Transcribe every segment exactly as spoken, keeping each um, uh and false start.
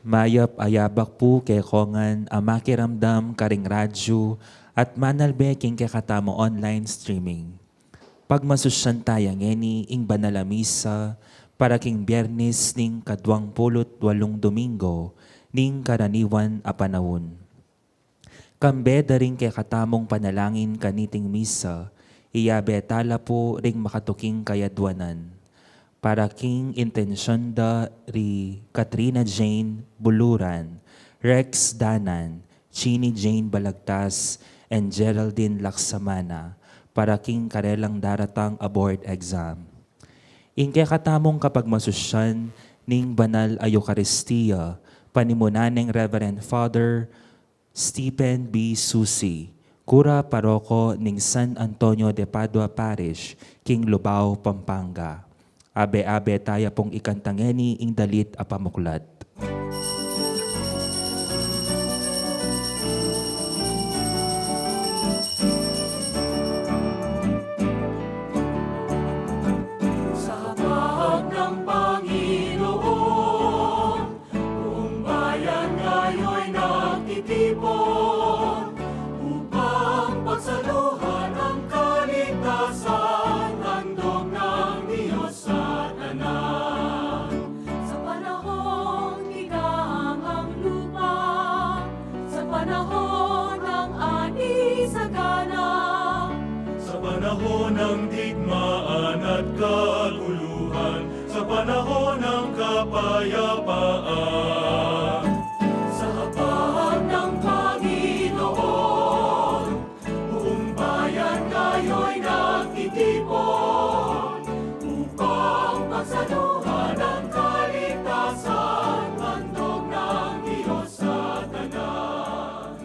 Mayap a yabak pu kekongan a makiramdam karing radyu at manalbe king kekatamung online streaming. Pagmasusyan taya ngeni ing banal a misa para king Biernes ning kaduang pulu't walung Domingo ning karaniwan a panaun. Kambe da ring kekatamung panalangin kaniting misa, iyabe tala pu ring makatuking kayadwanan. Para king intensyon da ri Katrina Jane Buluran, Rex Danan, Chini Jane Balagtas, and Geraldine Laksamana, para king karelang daratang a board exam. Ing kekatamung kapagmasusyan ning banal a Eukaristia, panimunan neng Reverend Father Stephen B. Susi, Kura Paroko ning San Antonio de Padua Parish, king Lubao, Pampanga. Abe-abe taya pung ikanta ngeni ing dalit a pamuklat. Sa hapag ng Panginoon, buong bayan ngayo'y nagtitipon upang pagsaluhan ang kaligtasan, handog ng Diyos sa tanan. Sa panahong tigang ang lupa, sa panahon ng ani sagana, sa panahon ng digmaan at kaguluhan, sa panahon ng kapayapaan. Sa hapag ng Panginoon, buong bayan ngayo'y nagtitipon upang pagsaluhan ang kaligtasan, handog ng Diyos sa tanan.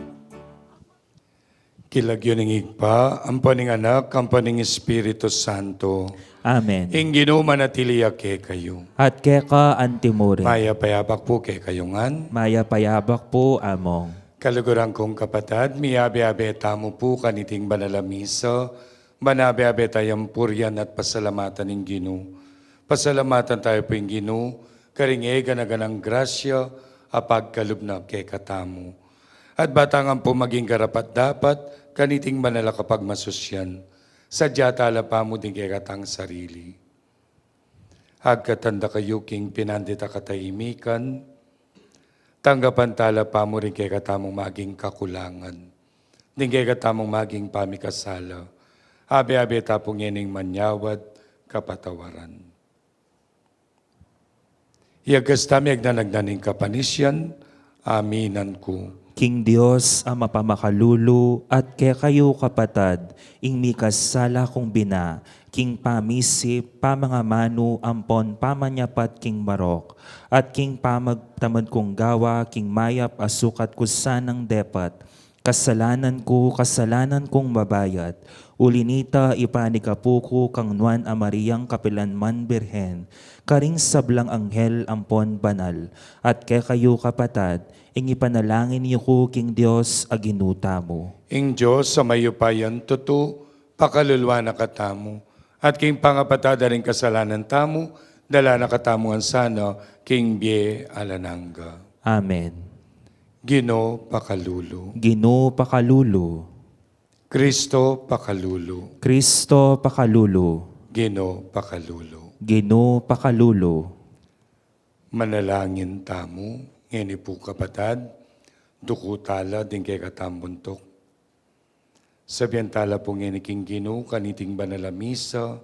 King lagyu ning Ibpa, ampo ning Anak, ampo ning Espiritu Santo. Amen. Ing Ginu manatili ya kekayu. At keka antimurin. Mayap a yabak pu kekayu ngan. Mayap a yabak pu, Among. Kaluguran kung kapatad, miyabe-abe tamu pu kaniting banal a misa, ban abe-abe tayang purian at pasalamatan ing Ginu. Pasalamatan taya pu ing Ginu, karing e gana-ganang grasya a pagkalub na kekatamu. At bata ngan pu maging karapat-dapat kaniting banal a kapagmasusyan, sadya tala pamu ding kekatang sarili. Agkatan da kayu king pinandit a katahimikan, tanggapan tala pamu ring kekatamung maging kakulangan, ding kekatamung maging pamikasala, abe-abe ta pu ngening manyawad kapatawaran. Iyagas tamu ing agnan-agnan ning kapanisian, aminan ku. King Dios a mapamakalulu at kekayu kapatad, ing mikasala kung bina, king pamisip, pamangamanu ampon pamanyapat king marok, at king pamagtamad kung gawa king mayap a sukat ku sanang depat, kasalanan ku, kasalanan kung mabayat. Uli nita, ipanyawad ku kang Nuan a Mariang kapilanman Birhen, karing sablang anghel ampon banal, at kekayu kapatad, ing ipanalangin yu ku king Dios a Ginu tamu. Ing Dios a mayupayang tutu, pakaluluan na katamu, at king pangapatad da ring kasalanan tamu, dala na katamu ngan sana king bie alang angga. Amen. Ginu pakalulu. Ginu pakalulu. Kristo pakalulu. Kristo pakalulu. Ginu pakalulu. Ginu pakalulu. Manalangin tamu, ngeni pu kapatad, duku tala ding kekatamung buntuk. Sabian tala pu ngeni king Ginu, kaniting banal a misa,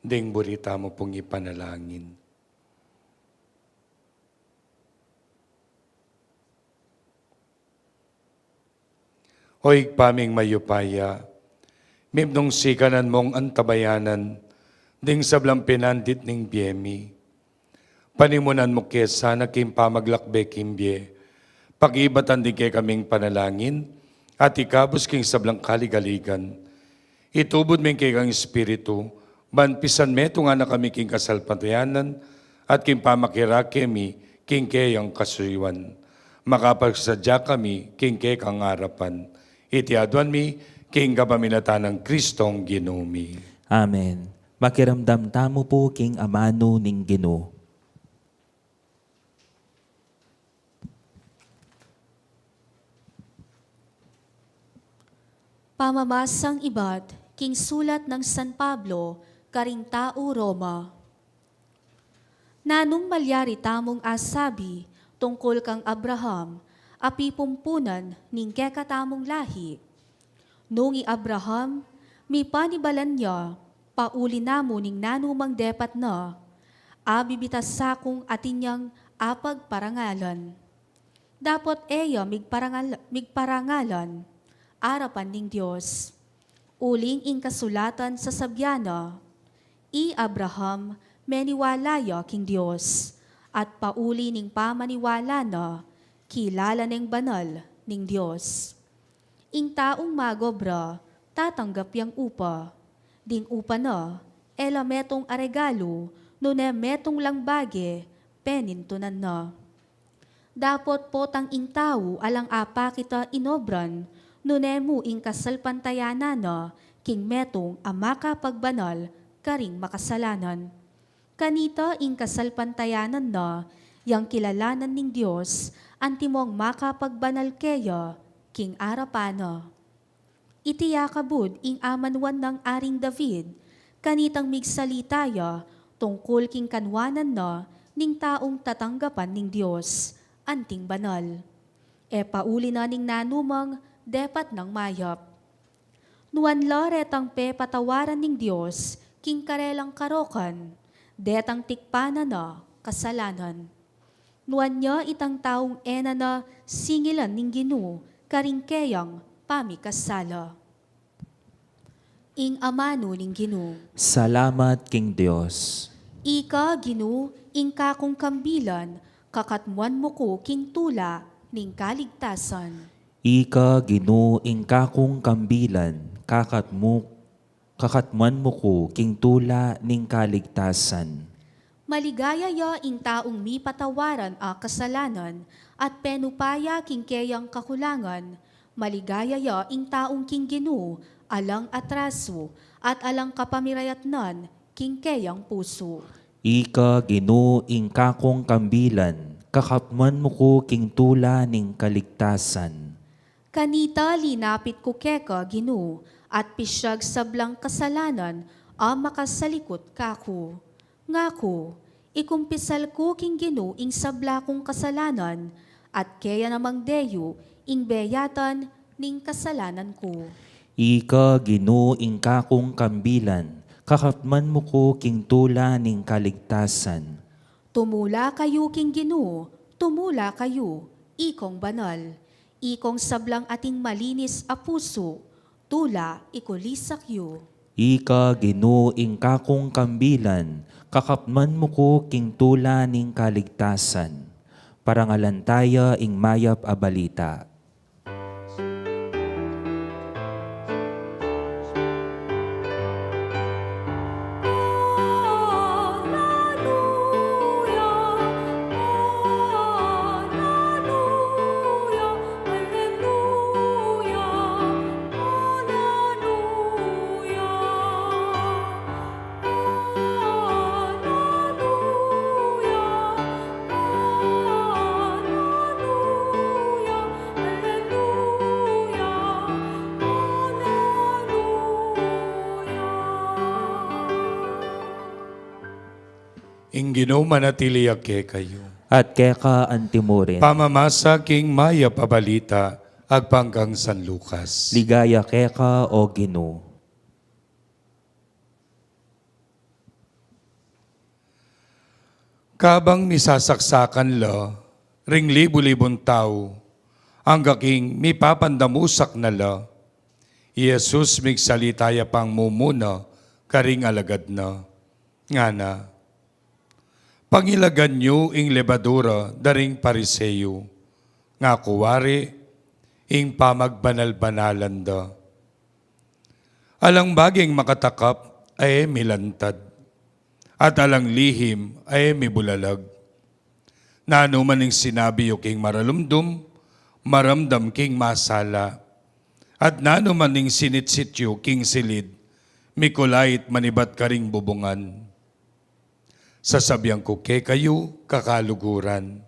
ding buri tamu pung ipanalangin. O Ibpa ming mayupaya, mipnung sikanan mung antabayanan ding sablang pinandit ning bie mi. Panimunan mu ke sana king pamaglakbe king bie, pakibatan ding kekaming panalangin, at ikabus king sablang kaligaligan. Itubud me ing kekang Espiritu, ban pisan metung na kami king kasalpantayanan, at king pamakirake mi king keyang kasuyuan. Makapagsadya kami king kekang arapan. Iti aduan mi king kapamilatan nang Kristong Ginu mi. Amen. Makiramdam tamu pu king amanu ning Ginu. Pamamasang ibat king sulat nang San Pablo karing tau Roma. Nanung malyari tamung asabi tungkul kang Abraham, a pipumpunan ning kekatamung lahi? Nung i Abraham, mipanibalan ya, pauli na mu ning nanumang depat na, abibitas sa kung atin yang apagparangalan. Dapot e ya migparangal-, migparangalan arapan ning Dios. Uling ing kasulatan sasabian na, "I Abraham meniwala ya king Dios, at pauli ning pamaniwala na, kilala neng banal ning Dios." Ing taung magobra, tatanggap yang upa. Ding upa na, e la metung a regalu, nune metung lang bage, penintunan na. Dapot potang ing tau alang apakit a inobran, nune mu ing kasalpantayanan na king metung a makapagbanal karing makasalanan. Kanita ing kasalpantayanan na, yang kilalanan ning Dios, antimong makapagbanal keya king arapan na. Iti ya kabud ing amanuan nang Aring David, kanitang migsalita ya tungkul king kanuanan na ning taung tatanggapan ning Dios, anting banal. E pauli na ning nanumang depat nang mayap. Nuan la retang pepatawaran ning Dios king karelang karokan, detang tikpan na na kasalanan. Nuan ya itang taung e na na singilan ning Ginu karing keyang pamikasala. Ing amanu ning Ginu. Salamat king Dios. Ika, Ginu, ing kakung kambilan, kakatmuan mu ku king tula ning kaligtasan. Ika, Ginu, ing kakung kambilan, kakatmu-, kakatmuan mu ku king tula ning kaligtasan. Maligaya ya ing taung mipatawaran a kasalanan, at penupaya king keyang kakulangan. Maligaya ya ing taung king Ginu alang atrasu, at alang kapamirayatnan king keyang pusu. Ika, Ginu, ing kakung kambilan, kakatmuan mu ku king tula ning kaligtasan. Kanita linapit ku keka, Ginu, at pisyag sablang kasalanan a makasalikut kaku. Ngaku, ikumpisal ku king Ginu ing sabla kung kasalanan, at keya namang deyu ing beyatan ning kasalanan ku. Ika, Ginu, ing kakung kambilan, kakatmuan mu ku king tula ning kaligtasan. Tumula kayu king Ginu, tumula kayu, ikong banal, ikong sablang ating malinis a pusu, tula ikulisak yu. Ika, Ginu, ing kakung kambilan, kakatmuan mu ku king tula ning kaligtasan. Parangalan taya ing mayap a balita. Ing Ginu manatili ya kekayu. At keka antimurin. Pamamasa king mayap a balita agpang kang San Lucas. Ligaya keka, O Ginu. Kabang misasaksakan la ring libu-libung tau, angga king mipapandamusak na la, i Jesus migsalita ya pang mumuna karing alagad na, ngana: Pangilagan yu ing lebadura da ring Pariseo, ngaku wari, ing pamagbanal-banalan da. Alang baging makatakap a e milantad, at alang lihim a e mibulalag. Nanu man ing sinabi yu king maralumdum, maramdam king masala, at nanu man ing sinitsit yu king silid, mikulait manibat karing bubungan. Sasabian ku kekayu, kakaluguran,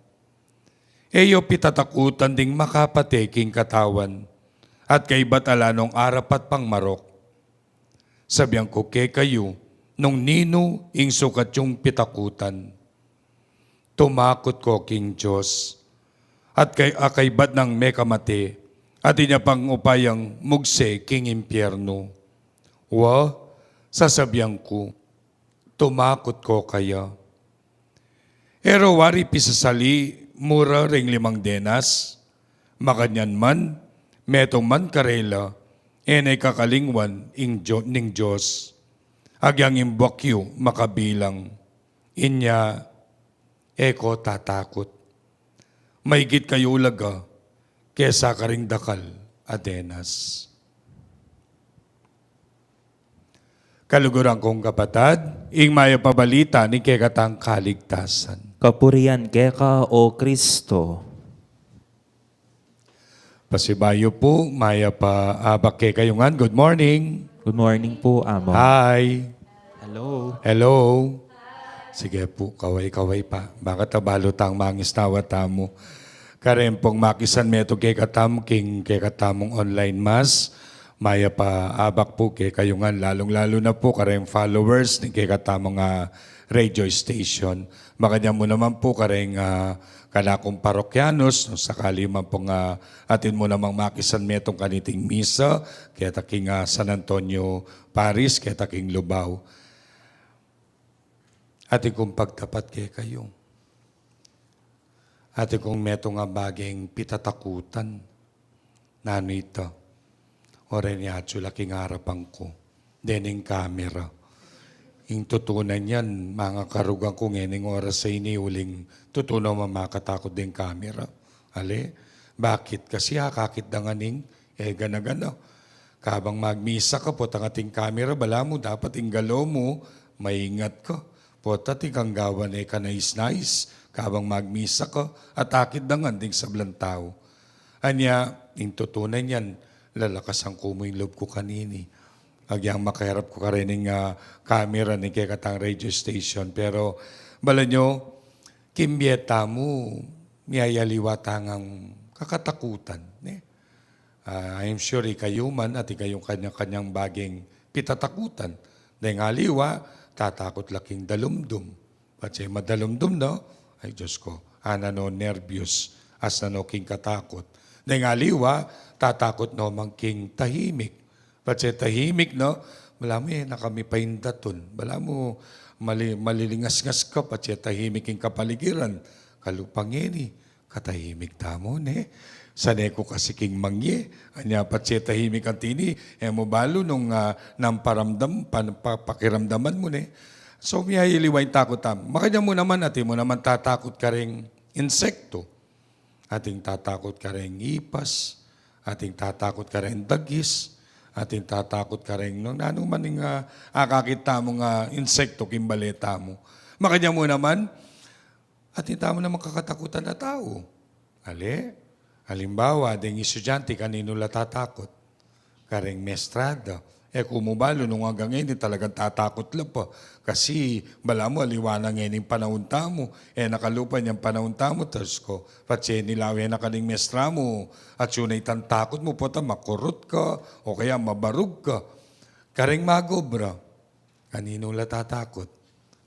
e yu pitatakutan ding makapate king katawan, at kaybat ala nong arapat pang marok. Sabian ku kekayu nung ninu ing sukat yung pitakutan. Tumakut ko king Dios, at kay, a kaybat nang mekamate, at inya pang upayang mugse king impiernu. Wa, sasabian ku, tumakut ko kaya. E ra wari pisasali mu ra ring limang denas, makanyan man, metung man karela, e ne kakalingwan ing Dio-, ning Dios. Agyang ing buak yu makabilang. Inya, e ko tatakut. Maigit kayu ulaga kesa karing dakal a denas. Kaluguran kung kapatad, ing mayap a balita ning kekatang kaligtasan. Kapurian keka, O Kristo. Pasibayu pu, mayap a abak kekayu ngan. Good morning. Good morning pu, Among. Hi. Hello. Hello. Sige pu, kaway-kaway pa. Bakit a balu tang mangisnawa tamu? Karen pung makisan metung kekatamu king kekatamung online mass. Mayap a abak pu kekayu ngan, lalung-lalu na pu kareng followers ning kekatamung, ah, radio station. Makanyan mu naman pu kareng, ah, kanakung parokyanos, nung sakali man pung, ah, atin mu namang makisan metung kaniting misa, keta king, ah, San Antonio Parish, keta king Lubao. Atin kung pagtapat kekayu. Atin kung metung a baging pitatakutan. Nanu ita? Oren ya atsu la king arapan ku, dening kamera. Ing tutunan yan, mangakarugan ku ngening oras a ini uling tutu no man makatakut deng kamera. Ale? Bakit? Kasi akakit da ngan ing e gana-gana. Kabang magmisa ka, potang ating kamera, balamu dapat ing galaw mu, maingat ka. Pota ating kang gawan e kanais-nais, kabang magmisa ka, at akit da ngan ding sablang tau. Anya, ing tutunan yan, lalakasan ku mu ing lub ku kanini. Agyang makarap ku karening, ah, kamera ning kekatang radio station. Pero, balamu, king bie tamu, miyayaliwa tang kakatakutan, ne? Ah, I'm sure ikayu man, atin kayung kanya-kanyang baging pitatakutan. Deng aliwa, tatakut la king dalumdum. Patse madalumdum, no? Ay, Diyos ko, ana no nerbyos, asna no king katakut. Deng aliwa, tatakut no man king tahimik. Patse tahimik, no? Balamu e na kami paindatun. Balamu mali-, malilingas-ngas ka, patse tahimik ing kapaligiran. Kalupa ngeni, katahimik tamu, ne? Sane ku kasi king mangye. Anya patse tahimik anti ini, e mu balu nung, ah, nang paramdam, pan-, pa-, pakiramdaman mu, ne? So, miyayaliwa ing takut tamu. Makanyan mu naman, atin mu naman tatakut karing insekto. Atin tatakut kareng ipas, atin tatakut kareng dagis, atin tatakut kareng nung nanu man ing, ah, akakit tamung insekto king bale tamu. Makanyan mu naman, atin tamu namang kakatakutan a tau. Ale? Alimbawa, deng estudyante, kaninu la tatakut? Kareng mestra da. E ku mu balu nung anggang ngeni talagang tatakut la pa. Kasi balamu aliwa na ngeni ing panaun tamu. E na kalupa inyang panaun tamu, Diyos ko. Patse nilawe na ka ning mestra mu, atsu na itang takut mu, pota makurut ka, o kaya mabarug ka. Kareng mag-obra. Kaninu la tatakut?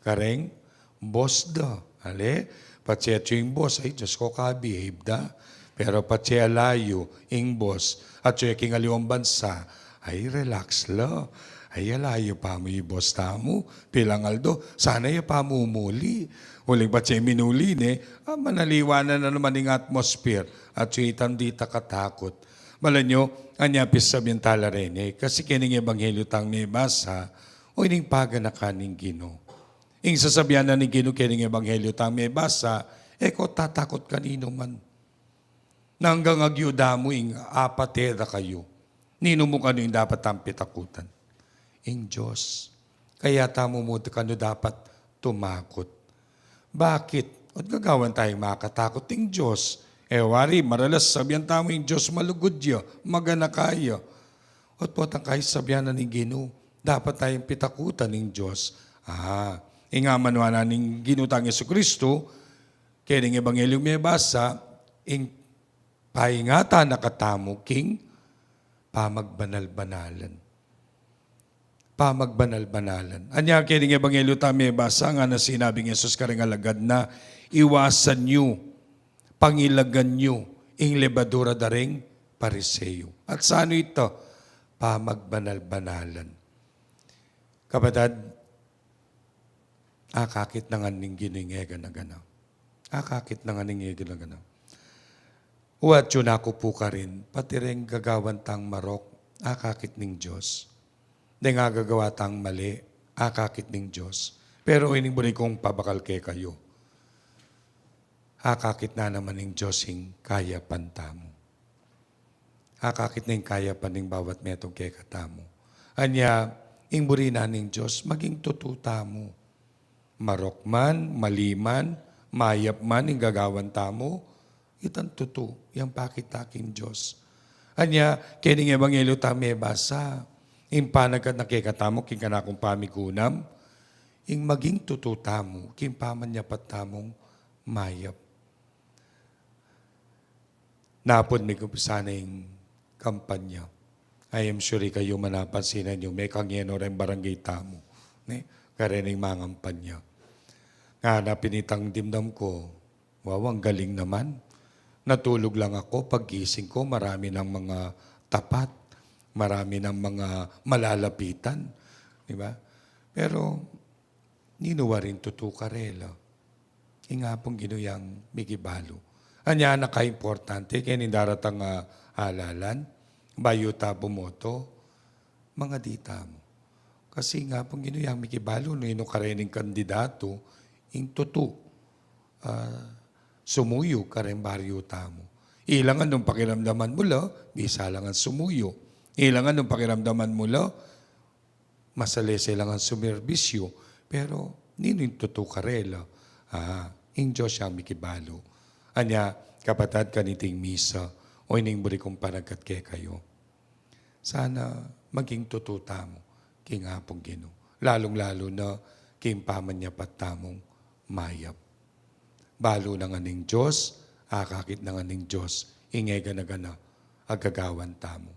Kareng boss da. Ale, patse atsu ing boss, ay, Diyos ko, ka-behave da. Pero patse alayu ing boss, atsu ya king aliwang bansa, ay, relax la. Ay, alayu pa mu ing boss tamu. Pilang aldo, sana ya pa mu muli. Uling patse minuli ne, ah, manaliwa na naman ing atmosphere. Atsu itang dita katakut. Malanyu, anya pisabian tala reni, kasi kening ebanghelyo tang mebasa, o ining paganakan ning Ginu. Ing sasabian na ning Ginu kening ebanghelyo tang mebasa, e ko tatakut kaninu man. Nanggang agyuda mu ing apat e da kayu. Ninu mu kanu ing dapat tang pitakutan? Ing Dios. Kaya tamu mu kanu dapat tumakut. Bakit? Ot gagawan tayang makatakut ing Dios. E wari, maralas sabian tamu ing Dios malugud ya, maganaka ya. Ot potang kaya sabian na ning Ginu, dapat tayang pitakutan ing Dios. Ah, ing amanuan na ning Ginu tang Jesucristo, kening ebanghelyo mebasa, ing paingatan na katamu king pamagbanal-banalan. Pamagbanal-banalan. Anya, keng Ebanghelyo tamu mebasa, ngana sinabing Jesus kareng alagad na, "Iwasan yu, pangilagan yu ing lebadura da reng Pariseo." At sanu ita? Pamagbanal-banalan. Kapatad, akakit na ngan ning Ginu ing e gana-gana. Akakit na ngan ning e gana-gana. Uwa, atyu na ku pu karin, pati reng gagawan tang marok, akakit ning Dios. Deng gagawa tang mali, akakit ning Dios. Pero ining buri kung pabakal kekayu, akakit na naman ning Dios ing kayapan tamu. Akakit na ing kayapan ning bawat metung kekatamu. Anya, ing buri na ning Dios, maging tutu tamu. Marok man, mali man, mayap man ing gagawan tamu, itang tutu, yang pakit ta king Dios. Anya, keng Ebanghelyo tamu mebasa, ing panagkat na kekatamu king kanakung pamigunam, ing maging tutu tamu king pamanyapat tamung mayap. Napun, mikumpisa na ing kampanya. I am sure ikayu man, napansinan yu, mekangenu reng barangay tamu, ne? Karening mangampanya. Ngana pin itang dimdam ku, "Wow, ang galing naman. Natulog lang ako, paggising ko, marami nang mga tapat, marami nang mga malalapitan." Di ba? Pero ninu waring tutu karela? Ing Apung Ginu yang mikibalu. Anya, nakaimportante keni daratang, ah, alalan, bayu ta bumoto, mangadi tamu. Kasi ing Apung Ginu yang mikibalu, ninu karening kandidatu ing tutu, ah, sumuyu kareng baryu tamu. Ilang anung pakiramdaman mu la, bisa la ngan sumuyu. Ilang anung pakiramdaman mu la, masalese la ngan sumerbisyu, pero ninu ing tutu karela? Ah, ing Dios yang mikibalu. Anya, kapatad, kaniting misa, o ining buri kung panagkat kekayu, sana maging tutu tamu king Apung Ginu, lalung-lalu na king pamanyapat tamung mayap. Balu na ngan ning Dios, akakit na ngan ning Dios ing e gana-gana a gagawan tamu.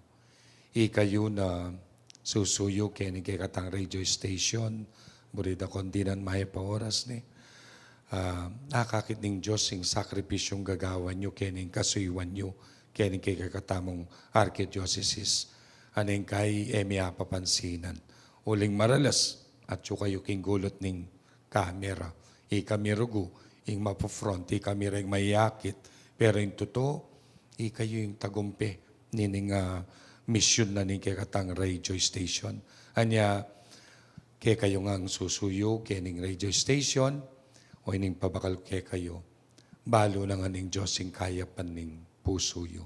Ikayu na susuyu keni kekatang radio station, buri da kon dinan mayap a oras, ne? Ah, akakit ning Dios ing sakripisyung gagawan yu keni, kasuyuan yu keni kekatamung arkidiosesis. Aneng kai e mi apapansinan, uling maralas atyu kayu king gulut ning kamera. Ikami rugu ing mapu-front, ikami reng mayakit. Pero ing tutu, ikayu ing tagumpe nining, ah, misyun na ning kekatang radio station. Anya, kekayu ngang susuyu kening radio station, o ining pabakal kekayu, balu na ngan ning Dios ing kayapan ning pusu yu.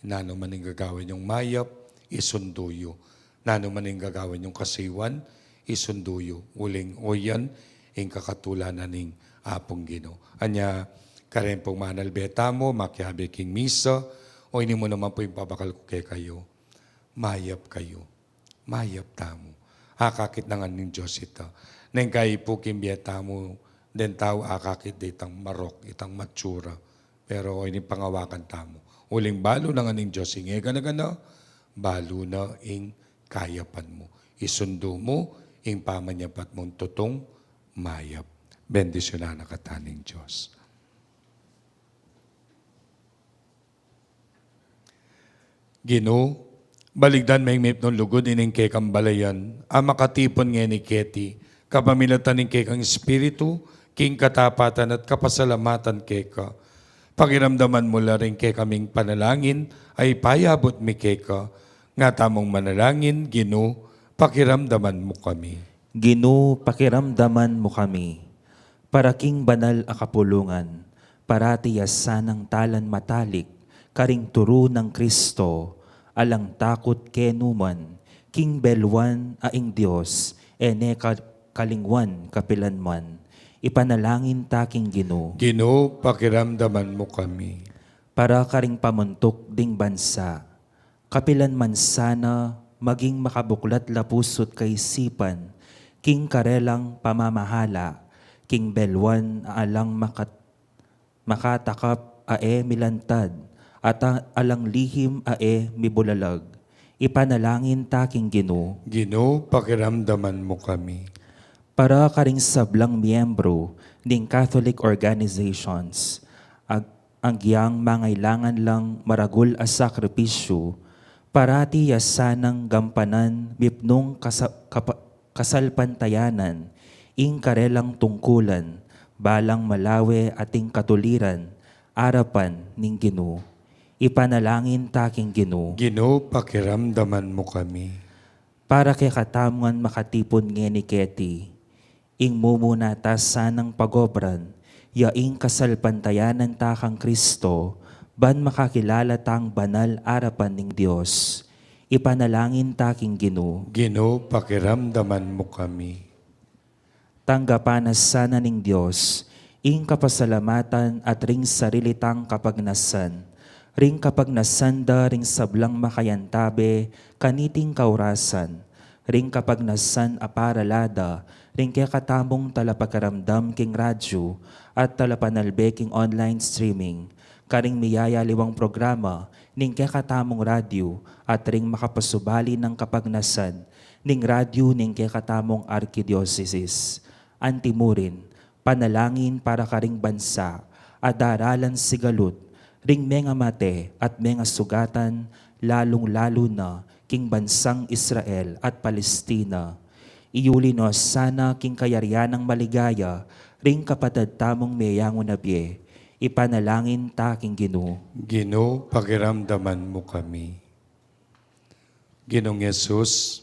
Nanu man ing gagawan yung mayap, isundu yu. Nanu man ing gagawan yung kasuyuan, isundu yu. Uling oyan ing kakatulan na ning Apung Ginu. Anya, kareng pung manalbe tamu, makiabe king misa, o ini mu naman pu ing pabakal ku kekayu, mayap kayu. Mayap tamu. Akakit na ngan ning Dios ita. Neng kai pu king bie tamu, deng tau akakit da itang marok, itang matsura. Pero ini pangawakan tamu. Uling balu na ngan ning Dios ing e gana-gana, balu na ing kayapan mu. Isundu mu ing pamanyapat mung tutung mayap. Bendisyunan na kata ning Dios. Ginu, baligdan meng mipnung lugud ining kekang balayan a makatipun ngeni keti, kapamilatan ning kekang Espiritu, king katapatan at kapasalamatan keka. Pakiramdaman mu la ring kekaming panalangin a ipayabut mi keka. Nga tamung manalangin, Ginu, pakiramdaman mu kami. Ginu, pakiramdaman mu kami. Para king banal a kapulungan, parati ya sanang talan matalik karing turu nang Kristo, alang takut kenu man, king beluan a ing Dios, e ne ka-, kalingwan kapilan man. Ipanalangin ta king Ginu. Ginu, pakiramdaman mu kami. Para karing pamuntuk ding bansa, kapilan man sana maging makabuklat la pusu't kaisipan king karelang pamamahala, king beluan a alang makat-, makatakap a e milantad, at a-, alang lihim a e mibulalag. Ipanalangin ta king Ginu. Ginu, pakiramdaman mu kami. Para karing sablang miyembro ning Catholic organizations, ag-, agyang mangailangan lang maragul a sakripisyu, parati ya sanang gampanan mipnung kasa-, kapa-, kasalpantayanan, ing karelang tungkulan, balang malawe ating katuliran, arapan ning Ginu. Ipanalangin ta king Ginu. Ginu, pakiramdaman mu kami. Para kekatamung makatipun ngeni keti, ing mumuna ta sanang pagobran, ya ing kasalpantayanan ta kang Kristo, ban makakilala tang banal arapan ning Dios. Ipanalangin ta king Ginu. Ginu, pakiramdaman mu kami. Tanggapan na sana ning Dios ing kapasalamatan at ring sarili tang kapagnasan, ring kapagnasan da ring sablang makayantabe kaniting kaurasan, ring kapagnasan a parala da ring kekatamung talapakiramdam king radyu at talapanalbe king online streaming, karing miyayaliwang programa ning kekatamung radyu at ring makapasubali nang kapagnasan ning radyu ning kekatamung arkidiosesis. Antimurin, panalangin para karing bansa a daralan sigalut ring mengamate at mengasugatan, lalung-lalu na king bansang Israel at Palestina. Iyuli no sana king kayarian nang maligaya ring kapatad tamung meyangu na bie. Ipanalangin ta king Ginu. Ginu, pakiramdaman mu kami. Ginung Jesus,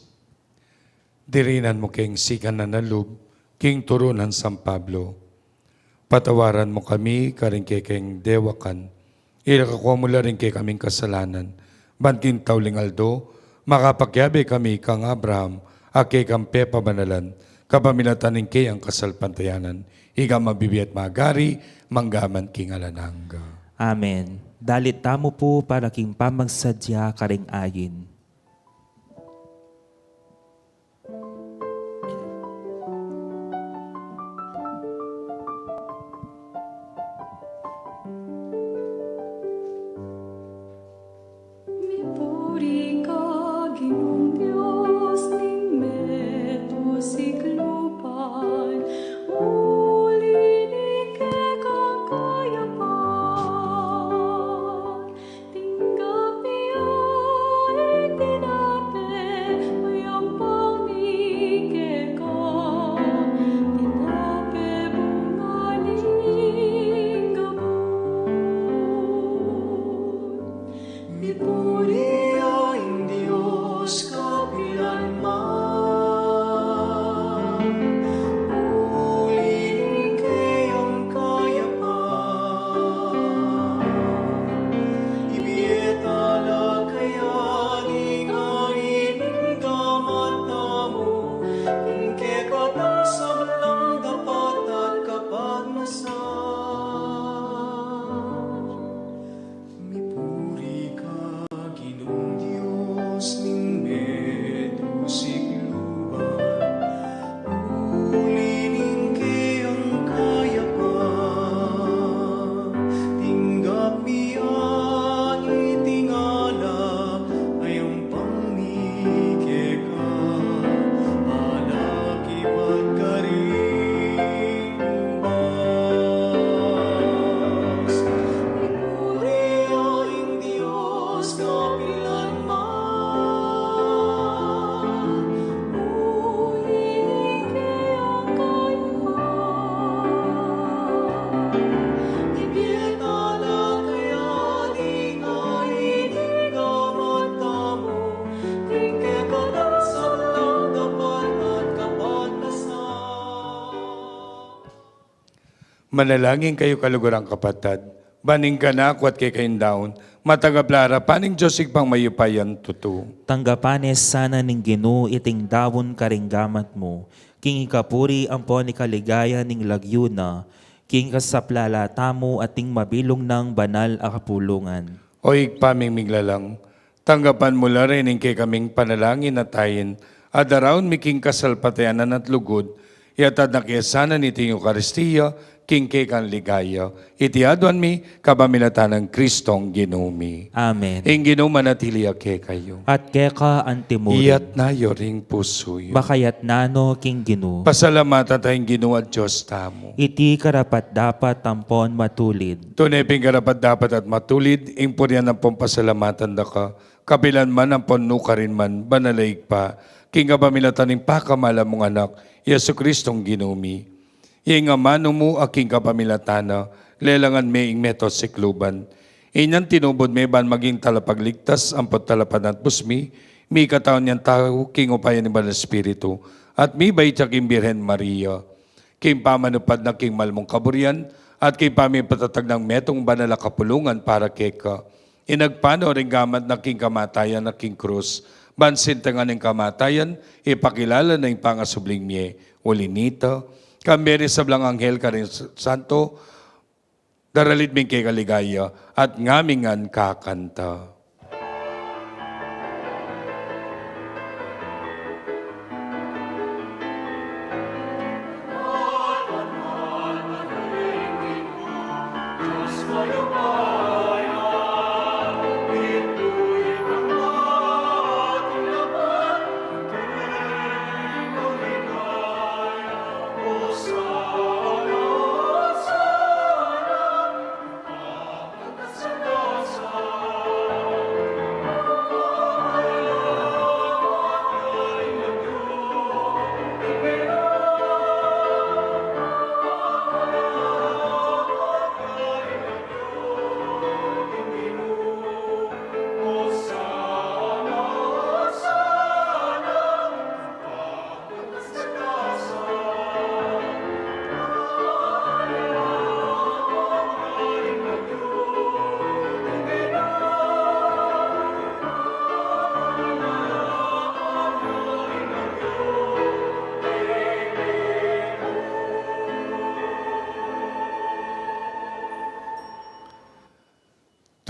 dirinan mu keng sikanan a lub king turu nang San Pablo. Patawaran mu kami karing kekeng dewakan, ila kakua mu la ring kekaming kasalanan, ban king tauling aldo, makapakiabe kami kang Abraham, a kekang pepabanalan, kapamilatan ning keyang kasalpantayanan, ikang mabibie at magari, mangga man king alang angga. Amen. Dalit tamu pu para king pamagsadya karing ayin. Mipuri ka, Ginung Dios ning meto sikluban, uli ning kekang kayapan. Tinggap ya ing tinape, a yampang mi keka, tinape bunga ning gabus. Mipuri ya ing Dios kapilan man, uli ning keyang kayapan. Ibie ta la kaya ding ain ning gamat tamu, ing kekatang sablang dapat at kapagnasan. Mipuri ka, Ginung Dios ning meto sikluban, uli ning keyang kayapan. Tinggap mi ya iting alak, a yampang mi keka, palakip at karing bas. Mipuri ya ing Dios kapilan man, uli ning keyang kayapan. Ibie ta la kaya ding ain ning gamat tamu, ing kekatang sablang dapat at kapagnasan. Manalangin kayu, kaluguran kapatad, ban ing kanaku at kekayung daun, matanggap la arapan ning Dios Ibpang mayupayang tutu. Tanggapan ne sana ning Ginu iting daun karing gamat mu, king ikapuri ampon ikaligaya ning lagyu na, king kasaplalan tamu at ning mabilug nang banal a kapulungan. O Ibpa ming miglalang, tanggapan mu la rin ing kekaming panalangin at ain, a daraun mi king kasalpantayanan at lugud, iatad na ke sana niting Eukaristia, king kekang ligaya. Iti aduan mi kapamilatan nang Kristong Ginu mi. Amen. Ing Ginu manatili ya kekayu. At keka antimurin. Iyatas yu ring pusu yu. Makayatas no king Ginu. Pasalamatan taya ing Ginu a Dios tamu. Iti karapat-dapat ampon matulid. Tune pin karapat-dapat at matulid ing purian ampon pasalamatan da ka, kapilan man ampon nukarin man, banal a Ibpa, king kapamilatan ning pakamal mung Anak, Jesucristong Ginu mi. Ing amanu mu a king kapamilatan na, lelangan me ing meto sikluban. Inyang tinubud me ban maging talapagligtas ampon talapanatbus mi, mikatau yang tau king upaya ning Banal Espiritu, at mibait ya king Birhen Maria. King pamanupad na king mal mung kaburian, at king pamipatatag nang metung banal a kapulungan para keka, inagpang no ring gamat na king kamatayan na king krus, ban sintangan ning kamatayan, ipakilala na ing pangasubling mie, uli nita, kambe ring sablang anghel karing santo, daralit mi ing keka ligaya, at ngami ngan kakanta.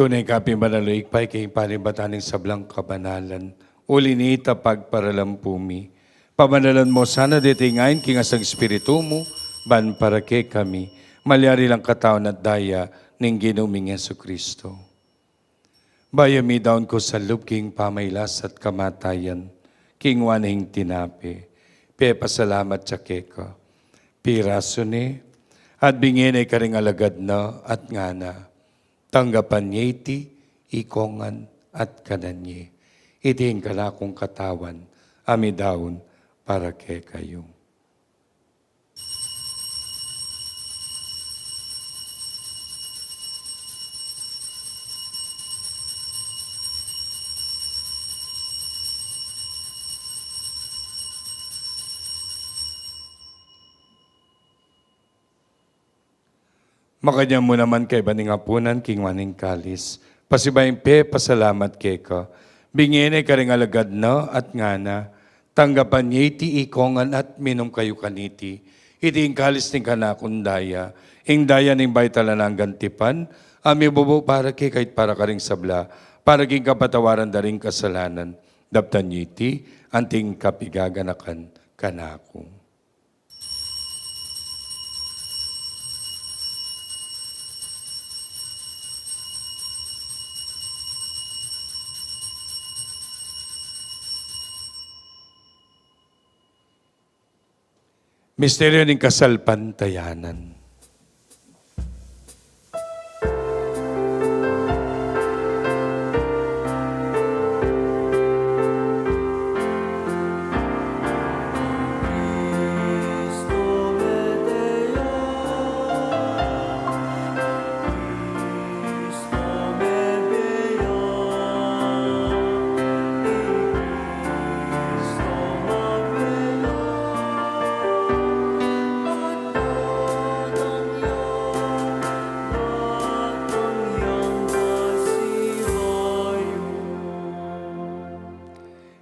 Tune ka pin banal, O Ibpa, ika ing panibatan ning sablang kabanalan. Uli nita pagparalan pu mi. Pabanalan mu sana deti ngan king asang Espiritu mu, ban para kekami, malyari lang katawan at daya ning Ginu ming Jesucristo. Bayu midaun king lub king pamailas at kamatayan, kinua ne ing tinape, pepasalamat ya keka, pirasu ne, at binye ne karing alagad na at ngana: Tanggapan ye iti, ikongan at kanan ye. Iti ing kanakung katawan, a midaun para kekayu. Makanyan mu naman kaybat ning apunan, kinua ne ing kalis, pasibayu pepasalamat keka, binye ne karing alagad na at ngana: Tanggapan ye iti, ikongan at minum kayu kaniti. Iti ing kalis ning kanakung daya, ing daya ning bayu at alang anggang tipan, a mibubu para kekayu at para karing sabla, para king kapatawaran da ring kasalanan. Daptan ye iti, anting kapigaganakan kanaku. Misteryu ning kasalpantayanan.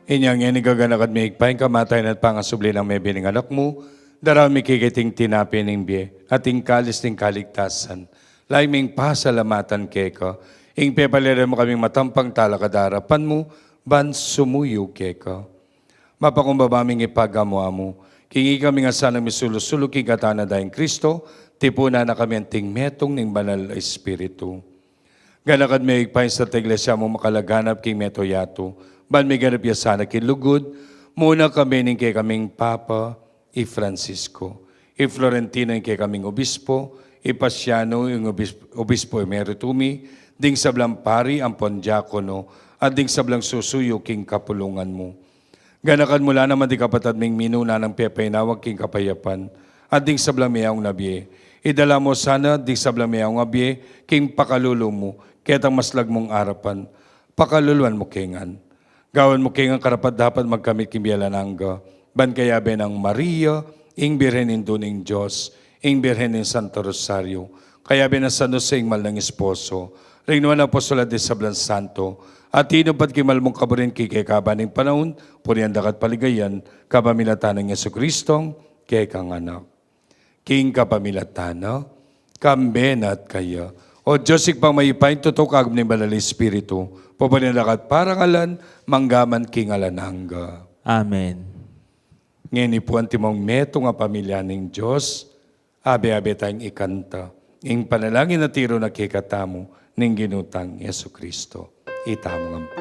Inya ngeni, gaganakan mi, Ibpa, ing kamatayan at pangasubli nang mebie ning Anak mu, daraun mi keka iting tinape ning bie at ing kalis ning kaligtasan. Lalu ming pasalamatan keka, ing pepalere mu kaming matampang talakad king arapan mu, ban sumuyu keka. Mapakumbaba ming ipagamu-amu, king ikami ngan sanang misulu-sulu king katawan at daya nang Kristo, Tipunan na kami anting metung ning Banal a Espiritu. Ganaka mu Ibpa ing Santa Iglesia mung makalaganap king mabilug a yatu, ban miganap ya sana king lugud, muna karin ning kekaming Papa, i Francisco, i Florentino ing kekaming Obispo, i Paciano ing Obis-, Obispo Emerito mi, ding sablang pari ampon diakono, at ding sablang susuyu king kapulungan mu. Ganakan mu la naman ding kapatad ming minuna nang pepainawa king kapayapan, at ding sablang meaung na bie. Idala mu sana ding sablang meaung a bie king pakalulu mu, ketang maslag mung arapan. Pakaluluan mu ke ngan. Gawan mu ke ngan karapat-dapat magkamit king bie alang angga, ban kayabe nang Maria, ing Birhen Indu ning Dios, ing Birhen ning Santo Rosario, kayabe nang San Jose ing mal nang esposo, ring nuan a apostol at ding sablang santo, a tinupad king mal mung kaburian king kekaba ning panaun, purian da ka at paligayan, kapamilatan nang Jesucristong kekang Anak. King kapamilatan na, kambe na at kaya, O Dios Ibpang mayupaya, ing tutung agum ning Banal a Espiritu, pupurian da ka at parangalan, mangga man king alang angga. Amen. Ngeni pu antimong metung a pamilya ning Dios, abe-abe tang ikanta ing panalangin a tiru na kekatamu ning Ginu tang Jesucristo. Itamu ngan pu.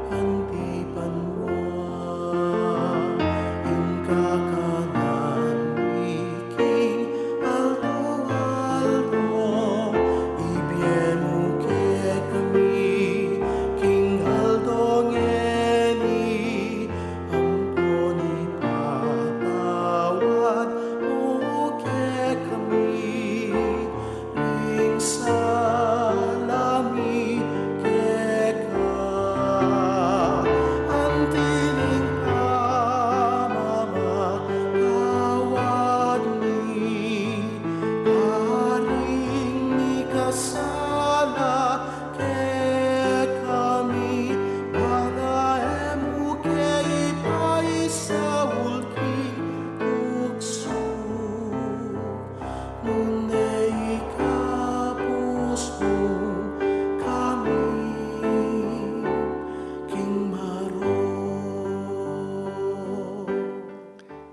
Anti banua, ing kakanan mi king aldo-aldo, ibie mu kekami king aldo ngeni, ampon ipatawad mu kekami ing sala mi keka, anti ning pamamatawad mi karing mikasala kekami, bang e mu ke ipaisaul king tuksu, nune ikabus mu kami king marok.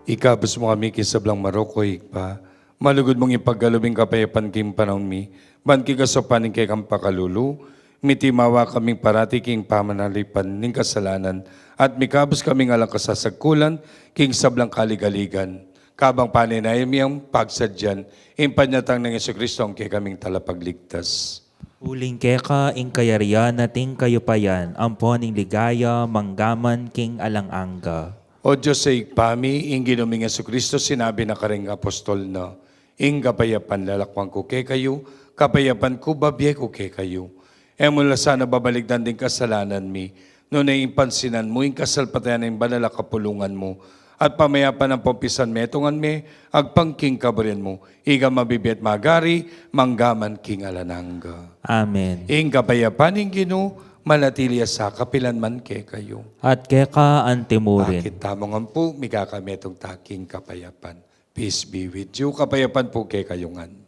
Ikabus mu kami king sablang marok, O Ibpa, malugud mung ipagkalub ing kapayapan king panaun mi, ban king kasaupan ning kekang pakalulu, mitimawa kaming parati king pamanalipan ning kasalanan, at mikabus kaming alang kasasagkulan king sablang kaligaligan. Kabang paninayan mi ing pagsadyan ing panyatang nang Jesucristo, ing kekaming Talapagligtas. Uling keka ing kayarian at ing kayupayan, ampon ing ligaya, mangga man king alang angga. O Dios a Ibpa mi, ing Ginu ming Jesucristo, sinabi na karing apostol na, Ing kapayapan lalakwan ku kekayu, kapayapan ku babie ku kekayu. E mu la sana babalikdan ding kasalanan mi, nune ing pansinan mu ing kasalpantayanan ning banal a kapulungan mu, at pamayapan ampon pisanmetungan me, agpang king kaburian mu, ika a mabibie at magari, mangga man king alang angga. Amen. Ing kapayapan ning Ginu, manatili ya sa kapilan man kekayu. At keka antimurin. Akit tamu ngan pu, mikakametung ta king kapayapan. Peace be with you. Kapayapan pu kekayu ngan.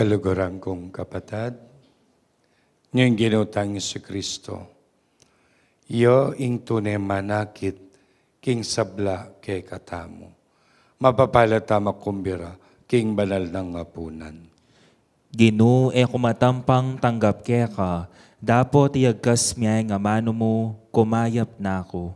Kaluguran kung kapatad, ing Ginu tang Jesucristo, iya ing tune manakit king sabla kekatamu. Mapapala tang makumbira king banal nang apunan. Ginu, e ku matampang tanggap keka, dapot iyagkas mu ya ing amanu mu, kumayap na ku.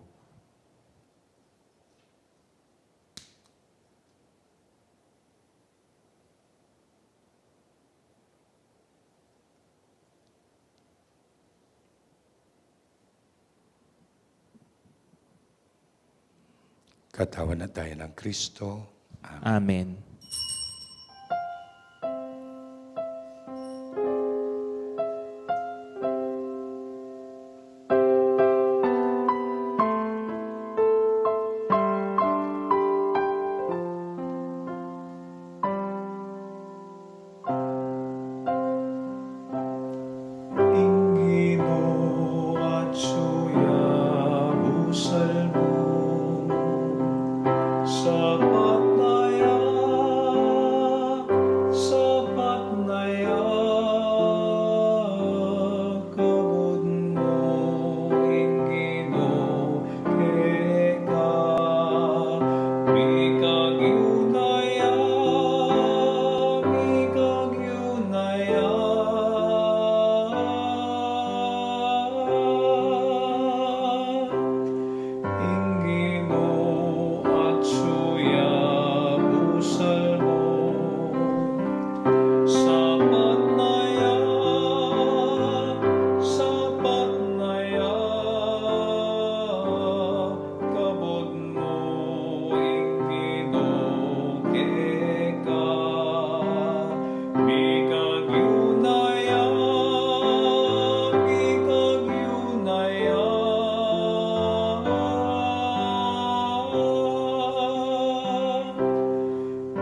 Katawan at daya nang Kristo. Amen. Amen. Ing Ginu atyu ya, busal mu. Sapat na ya, sapat na ya, kabud mu, ing Ginu keka. Mikagyu na ya, mikagyu na ya. Ing Ginu atyu ya, busal mu. Sapat na ya, sapat na ya, kabud mu, ing Ginu keka. Mikagyu na ya, mikagyu na ya.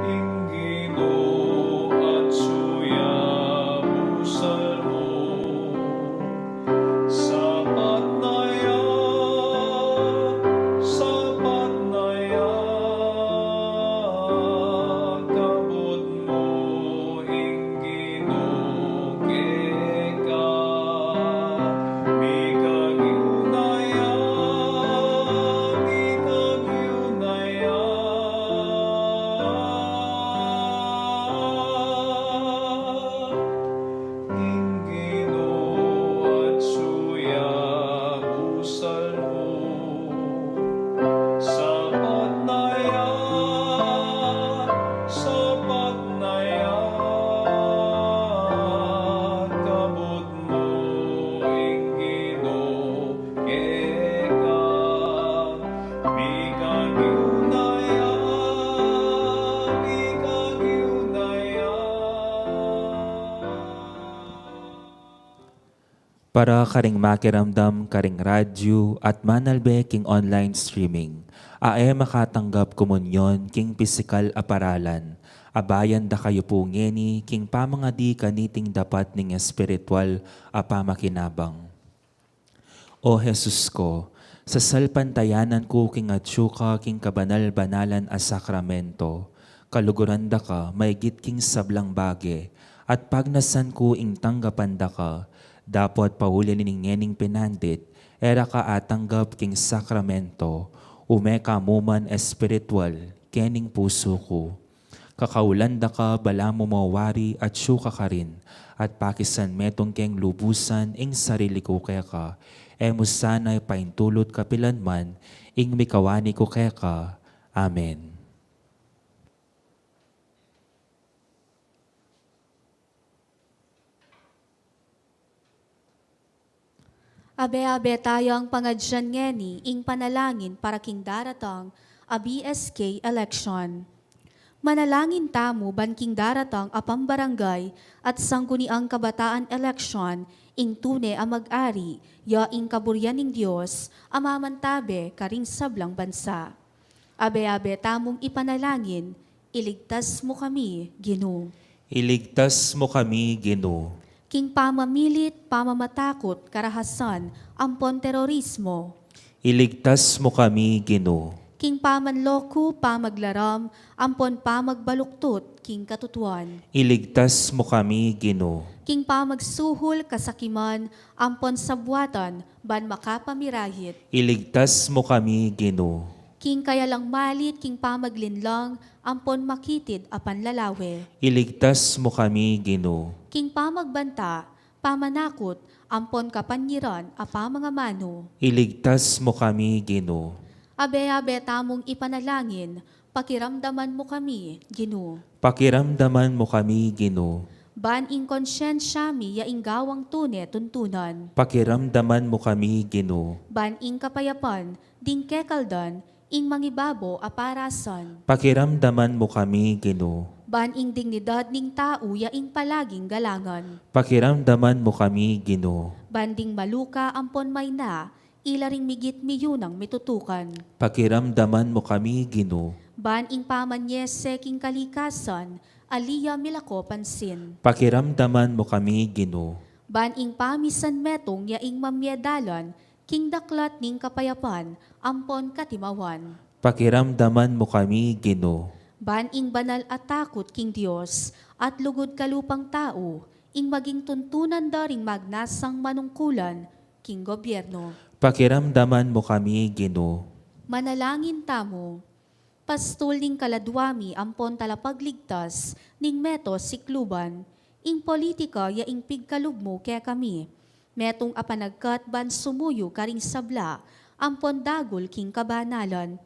Ing Ginu atyu ya, busal mu. Sapat na ya, sapat na ya, kabud mu, ing Ginu keka. Mikagyu na ya, mikagyu na ya. Ing Ginu atyu ya, busal mu. Sapat na ya, sapat na ya, kabud mu, ing Ginu keka. Mikagyu na ya, mikagyu na ya. Para karing makiramdam karing radyu at manalbe king online streaming, a e makatanggap komunyon king pisikal a paralan, abayan da kayu pu ngeni king pamangadi kaniting dapat ning espiritual a pamakinabang. O Jesus ku, sasalpantayanan ku king atyu ka king kabanal-banalan a sakramento, kaluguran da ka maigit king sablang bage, at pagnasan ku ing tanggapan da ka, dapot pauli ning ngening pinandit, e ra ka atanggap king sakramento, ume ka mu man espiritual kening pusu ku. Kakaulan da ka balamu mawari atyu ka karin, at pakisan metung keng lubusan ing sarili ku keka, e mu sana ipaintulut kapilan man ing mikawani ku keka. Amen. Abe-abe tayang pangadyan ngeni ing panalangin para king daratang a B S K election. Manalangin tamu ban king daratang a pambarangay at sangguniang kabataan election, ing tune a mag-ari, ya ing kaburian ning Dios a mamantabe karing sablang bansa. Abe-abe tamung ipanalangin, iligtas mu kami, Ginu. Iligtas mu kami, Ginu. King pamamilit, pamamatakut, karahasan, ampon terorismo. Iligtas mu kami, Ginu. King pamanloko, pamaglaram, ampon pamagbaluktut king katutuan. Iligtas mu kami, Ginu. King pamagsuhul, kasakiman, ampon sabuatan, ban makapamirahit. Iligtas mu kami, Ginu. King kayalang malit, king pamaglinlang, ampon makitid a panlalawe. Iligtas mu kami, Ginu. King pamagbanta, pamanakut, ampon kapanyiran a pamangamanu. Iligtas mu kami, Ginu. Abe-abe tamung ipanalangin, pakiramdaman mu kami, Ginu. Pakiramdaman mu kami, Ginu. Ban ing konsyensya mi ya ing gawang tune tuntunan. Pakiramdaman mu kami, Ginu. Ban ing kapayapan, ding kekaldan, ing mangibabo a parasan. Pakiramdaman mu kami, Ginu. Ban ing dignidad ning tau ya ing palaging galangan. Pakiramdaman mu kami, Ginu. Ban ding maluka ampon mayna, ila ring migit miyunang mitutukan. Pakiramdaman mu kami, Ginu. Ban ing pamanyese king kalikasan, ali ya milako pansin. Pakiramdaman mu kami, Ginu. Ban ing pamisan metung ya ing mamie dalan, king daklat ning kapayapan, ampon katimawan. Pakiramdaman mu kami, Ginu. Ban ing banal a takut king Dios, at lugud kalupang tau, ing maging tuntunan da ring magnasang manungkulan, king gobyerno. Pakiramdaman mu kami, Ginu. Manalangin tamu. Pastul ning kaladua mi ampon talapagligtas ning meto sikluban, ing politika ya ing pigkalub mu kekami. Metung a panagkat ban sumuyu karing sabla, ampon dagul king kabanalan.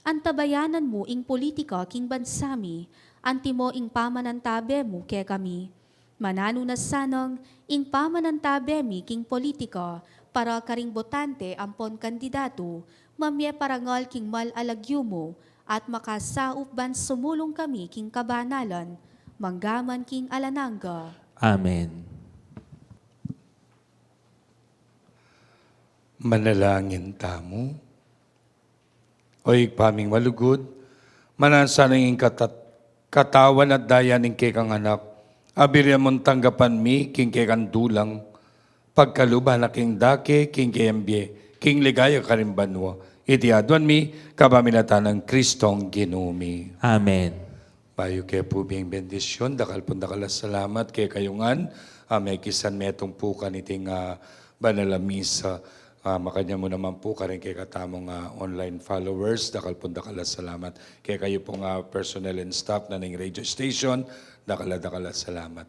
Antabayanan mu ing politika king bansa mi, antimo ing pamanantabe mu kekami. Mananu na sanang ing pamanantabe mi king politika para karing botante ampon kandidatu, mamie parangal king mal a lagyu mu, at makasaup ban sumulung kami king kabanalan, manggaman king alang angga. Amen. Manalangin tamu. O Ibpa ming malugud, mananu sana ing katat-, katawan at daya ning kekang Anak, a buri mung tanggapan mi king kekang dulang, pagkalub na king dake king keyang bie, king ligaya karing banua. Iti aduan mi kapamilatan nang Kristong Ginu mi. Amen. Bayu ke pu bing bendisyun, dakal pung dakal a salamat kekayu ngan a mekisan metung pu kaniting, ah, banal a misa. Ah, makanyan mu naman pu karing kekatamung, ah, online followers, dakal pung dakal a salamat. Kekayu pung, ah, personnel and staff na ning radio station, dakal a dakal a salamat.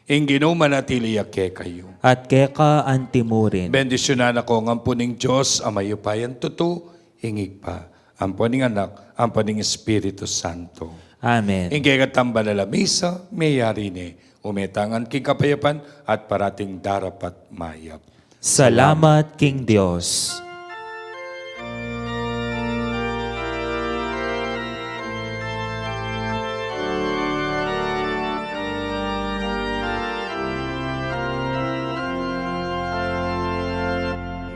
Ing Ginu manatili ya kekayu. At keka antimurin. Bendisyunan na ko ngan pu ning Dios a mayupayang tutu, ing Ibpa, ampo ning Anak, ampo ning Espiritu Santo. Amen. Ing kekatang banal a misa meyari ne. Ume ta ngan king kapayapan at parating darapat mayap. Salamat king Dios.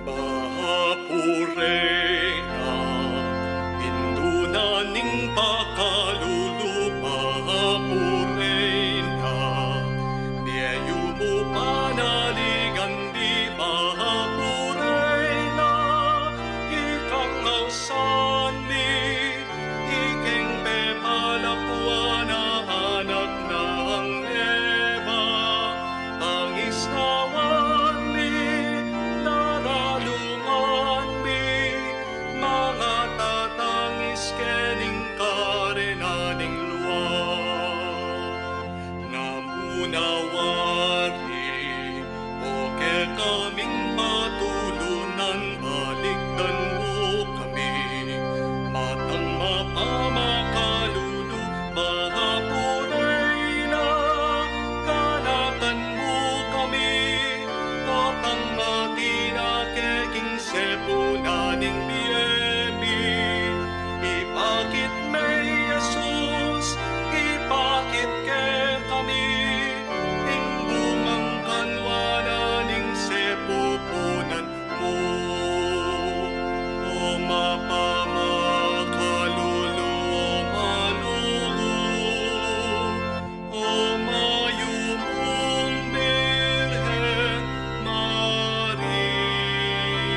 Baha pu Reyna, indu na ning pakalulu, baha pu Reyna, bie yu mu panaligan di, baha pu Reyna, ikang ausan mi, ikeng pepalakuan a anak nang Eva, pangisnawan mi, naraluman mi, mangatatangis ke ning karena ning lua. Namu na wari, o kekaming patulunan, balikdan mu kami, matang mapamakalulu, baha pu Reyna, ganakan mu kami, potang matina ke king sepunan ning